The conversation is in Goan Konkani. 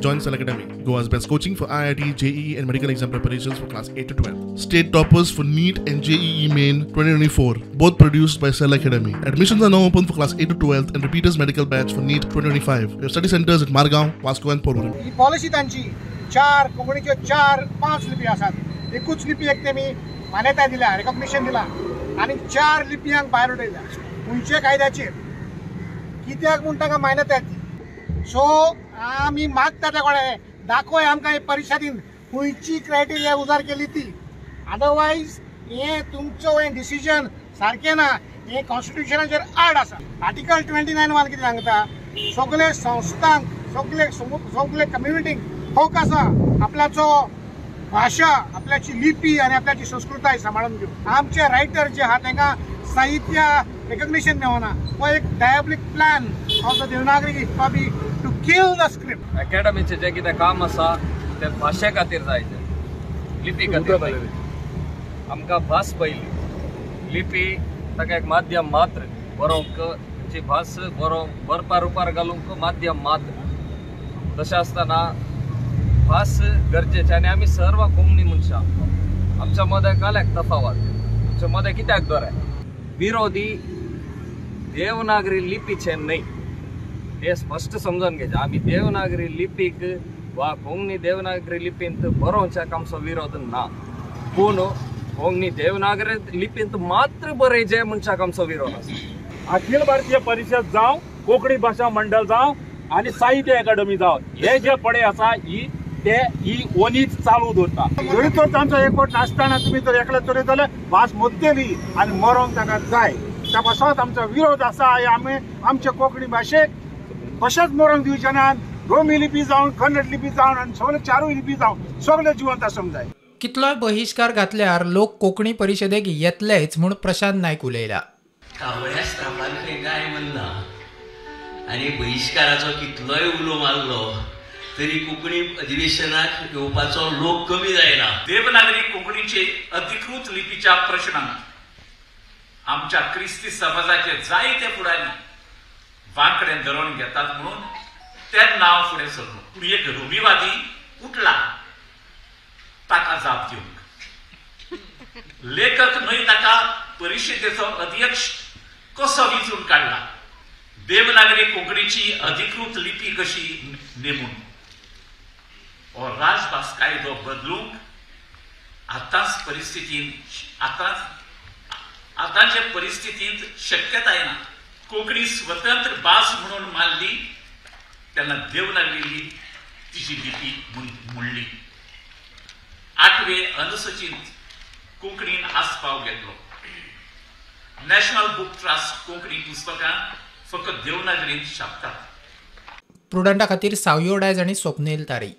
Join Cell Academy, Goa's best coaching for IIT, JEE and medical exam preparations for class 8 to 12. State toppers for NEET and JEE Main 2024, both produced by Cell Academy. Admissions are now open for class 8 to 12 and repeaters medical batch for NEET 2025. We have study centers at Margao, Vasco and Porvorim. He policy तांची चार कोंकणीच्यो 4-5 लिपी आसात. एकूच लिपी एक तेमी मान्यताय दिल्या, रेकॉग्निशन दिला आनी 4 लिपयांक भायर उडयल्या खंयच्या कायद्याचेर कित्याक म्हूण तांकां मान्यताय ती. सो आमी मागता त्या कडेन दाखय आमकां हे परिशदीन खंयची क्रायटेरिया उजार केली ती. अदरवायज हें तुमचो हें डिसिजन सारकें ना, हें कॉन्स्टिट्युशनाचेर आड आसा. आर्टिकल 29(1) कितें सांगता, सगळे संस्थांक सगळे कम्युनिटींक हक आसा आपल्याचो भाशा, आपल्याची लिपी आनी आपल्याची संस्कृताय सांबाळून घेवंक. आमचे रायटर जे आहा तांकां साहित्य रेकग्निशन मेळना. हो एक diabolic plan of the Devanagari copy to kill the script. अकॅडमीचें जें कितें काम आसा तें भाशे खातीर जाय, तें लिपी खातीर. आमकां भास पयली, लिपी ताका एक माध्यम मात्र, बरोवंक जी भास बरोवंक बरपा रुपार घालूंक माध्यम मात्र. तशें आसतना भास गरजेची आनी आमी सर्व कोंकणी मनशां, आमच्या मदें काल्याक तफावत, आमच्या मदें कित्याक दवराय विरोधी देवनागरी लिपीचे न्हय ते स्पश्ट समजून घेवचें. आमी देवनागरी लिपीक वा कोंकणी देवनागरी लिपींत बरोवच्याक आमचो विरोध ना, पूण कोंकणी देवनागरी लिपींत मात्र बरयचें म्हणच्याक आमचो विरोध आसा. अखिल भारतीय परिशद जावं, कोंकणी भाशा मंडळ जावं आनी साहित्य अकादमी जावं, हे जे पडे आसा ही ते ही ओनीच चालू दवरता. जरी तर तांचो एकवट नासतना तुमी जर एकले चलयत जाल्यार भास मुद्देली आनी मरोंक ताका जाय. त्या पासत आमचो विरोध आसा. आमी आमचे कोंकणी भाशेक कशेंच मरोंक दिवचे ना. रोमी लिपी जावन, कन्नड लिपी जावन आनी सगळे चारूय लिपी जावन सगळे जिवंत आसूंक जाय. कितलोय बहिश्कार घातल्यार लोक कोंकणी परिशदेक येतलेच म्हूण प्रशांत नायक उलयला. कावळ्या स्त्रापान खंय गाय म्हणना आनी बहिश्काराचो कितलोय उलो मारलो तरी कोंकणी अधिवेशनाक येवपाचो लोक कमी जायना. देवनागरी कोंकणीचे अधिकृत लिपीच्या प्रश्नांत आमच्या क्रिस्ती समाजाचे जायते फुडारी वांकडे धरून घेतात म्हणून तें नांव फुडें सरलो. पूण एक रुढीवादी उठला ताका जाप दिवंक. लेखक न्हय ताका परिशदेचो अध्यक्ष कसो वेंचून काडला, देवनागरी कोंकणीची अधिकृत लिपी कशी नेमून हो राजभास कायदो बदलूंक आतांच परिस्थितींत आतांचे परिस्थितींत शक्यताय ना. कोंकणी स्वतंत्र भास म्हणून मानली तेन्ना देवनागरी तिची लिपी म्हणली. 8वे अनुसुचींत कोंकणीन आस्पाव घेतलो. नॅशनल बूक ट्रस्ट कोंकणी पुस्तकां फकत देवनागरींत छापतात. प्रुडंटा खातीर सावयो डायज आनी स्वप्नील तारी.